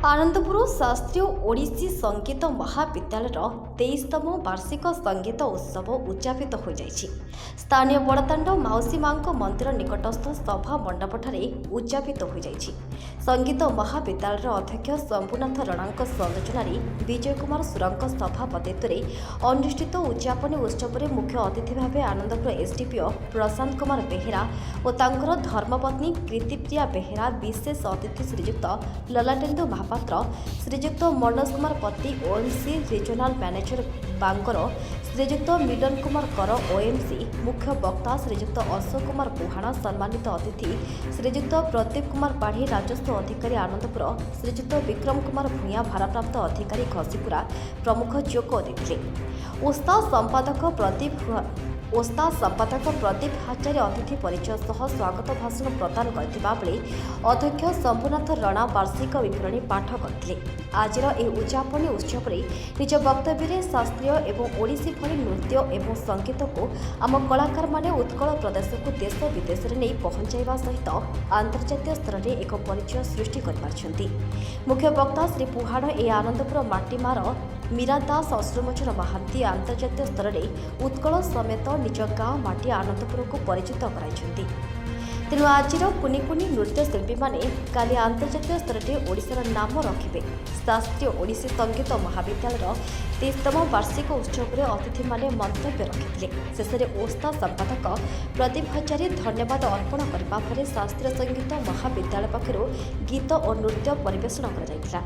ଆନନ୍ଦପୁର ଶାସ୍ତ୍ରୀୟ ଓଡ଼ିଶୀ ସଙ୍ଗୀତ ମହାବିଦ୍ୟାଳୟର 23ତମ ବାର୍ଷିକ ସଙ୍ଗୀତ ଉତ୍ସବ ଉଦଯାପିତ ହୋଇଯାଇଛି। ସ୍ଥାନୀୟ ବଡ଼ଦାଣ୍ଡ ମାଉସୀ ମାଙ୍କ ମନ୍ଦିର ନିକଟସ୍ଥ ସଭା ମଣ୍ଡପଠାରେ ଉଦଯାପିତ ହୋଇଯାଇଛି। ସଙ୍ଗୀତ ମହାବିଦ୍ୟାଳୟର ଅଧ୍ୟକ୍ଷ ଶମ୍ଭୁନାଥ ରଣାଙ୍କ ସଂଯୋଜନାରେ, ବିଜୟ କୁମାର ସୁରଙ୍କ ସଭାପତିତ୍ୱରେ ଅନୁଷ୍ଠିତ ଉଦଯାପନୀ ଉତ୍ସବରେ ମୁଖ୍ୟ ଅତିଥି ଭାବେ ଆନନ୍ଦପୁର ଏସ୍ଡିପିଓ ପ୍ରଶାନ୍ତ କୁମାର ବେହେରା ଓ ତାଙ୍କର ଧର୍ମପତ୍ନୀ କୀର୍ତ୍ତିପ୍ରିୟା ବେହେରା, ବିଶେଷ ଅତିଥି ଶ୍ରୀଯୁକ୍ତ ଲଲାଟେନ୍ଦୁ ମହାପାତ୍ର, ଶ୍ରୀଯୁକ୍ତ Manoj Kumar Pati, OMC regional manager Bangar, ଶ୍ରୀଯୁକ୍ତ ମିଲନ କୁମାର କର, ଓଏମ୍ସି, ମୁଖ୍ୟ ବକ୍ତା ଶ୍ରୀଯୁକ୍ତ ଅଶୋକ କୁମାର ପୁହାଣ, ସମ୍ମାନିତ ଅତିଥି ଶ୍ରୀଯୁକ୍ତ ପ୍ରଦୀପ କୁମାର ପାଢ଼ୀ, ରାଜସ୍ୱ ଅଧିକାରୀ ଆନନ୍ଦପୁର, ଶ୍ରୀଯୁକ୍ତ ବିକ୍ରମ କୁମାର ଭୂୟାଁ, ଭାରପ୍ରାପ୍ତ ଅଧିକାରୀ ଘସିପୁରା ପ୍ରମୁଖ ଯୋଗ ଦେଇଥିଲେ। ଓସ୍ତା ସମ୍ପାଦକ ପ୍ରଦୀପ ହାଚାରୀ ଅତିଥି ପରିଚୟ ସହ ସ୍ୱାଗତ ଭାଷଣ ପ୍ରଦାନ କରିଥିବା ବେଳେ ଅଧ୍ୟକ୍ଷ ଶମ୍ଭୁନାଥ ରଣା ବାର୍ଷିକ ବିବରଣୀ ପାଠ କରିଥିଲେ। ଆଜିର ଏହି ଉଦଯାପନୀ ଉତ୍ସବରେ ନିଜ ବକ୍ତବ୍ୟରେ ଶାସ୍ତ୍ରୀୟ ଏବଂ ଓଡ଼ିଶୀ ଭଳି ନୃତ୍ୟ ଏବଂ ସଙ୍ଗୀତକୁ ଆମ କଳାକାରମାନେ ଉତ୍କଳ ପ୍ରଦେଶକୁ ଦେଶ ବିଦେଶରେ ନେଇ ପହଞ୍ଚାଇବା ସହିତ ଆନ୍ତର୍ଜାତୀୟ ସ୍ତରରେ ଏକ ପରିଚୟ ସୃଷ୍ଟି କରିପାରିଛନ୍ତି। ମୁଖ୍ୟ ବକ୍ତା ଶ୍ରୀ ପୁହାଣ ଏହି ଆନନ୍ଦପୁର ମାଟିମାର ମୀରା ଦାସ, ଅଶ୍ରୁମୋଚନ ମହାନ୍ତି ଆନ୍ତର୍ଜାତୀୟ ସ୍ତରରେ ଉତ୍କଳ ସମେତ ନିଜ ଗାଁ ମାଟି ଆନନ୍ଦପୁରକୁ ପରିଚିତ କରାଇଛନ୍ତି। ତେଣୁ ଆଜିର କୁନି କୁନି ନୃତ୍ୟଶିଳ୍ପୀମାନେ କାଲି ଆନ୍ତର୍ଜାତୀୟ ସ୍ତରରେ ଓଡ଼ିଶାର ନାମ ରଖିବେ। ଶାସ୍ତ୍ରୀୟ ଓଡ଼ିଶୀ ସଙ୍ଗୀତ ମହାବିଦ୍ୟାଳୟର 23ତମ ବାର୍ଷିକ ଉତ୍ସବରେ ଅତିଥିମାନେ ମନ୍ତବ୍ୟ ରଖିଥିଲେ। ଶେଷରେ ଓସ୍ତା ସମ୍ପାଦକ ପ୍ରଦୀପ ହଜାରୀ ଧନ୍ୟବାଦ ଅର୍ପଣ କରିବା ପରେ ଶାସ୍ତ୍ରୀୟ ସଙ୍ଗୀତ ମହାବିଦ୍ୟାଳୟ ପକ୍ଷରୁ ଗୀତ ଓ ନୃତ୍ୟ ପରିବେଷଣ କରାଯାଇଥିଲା।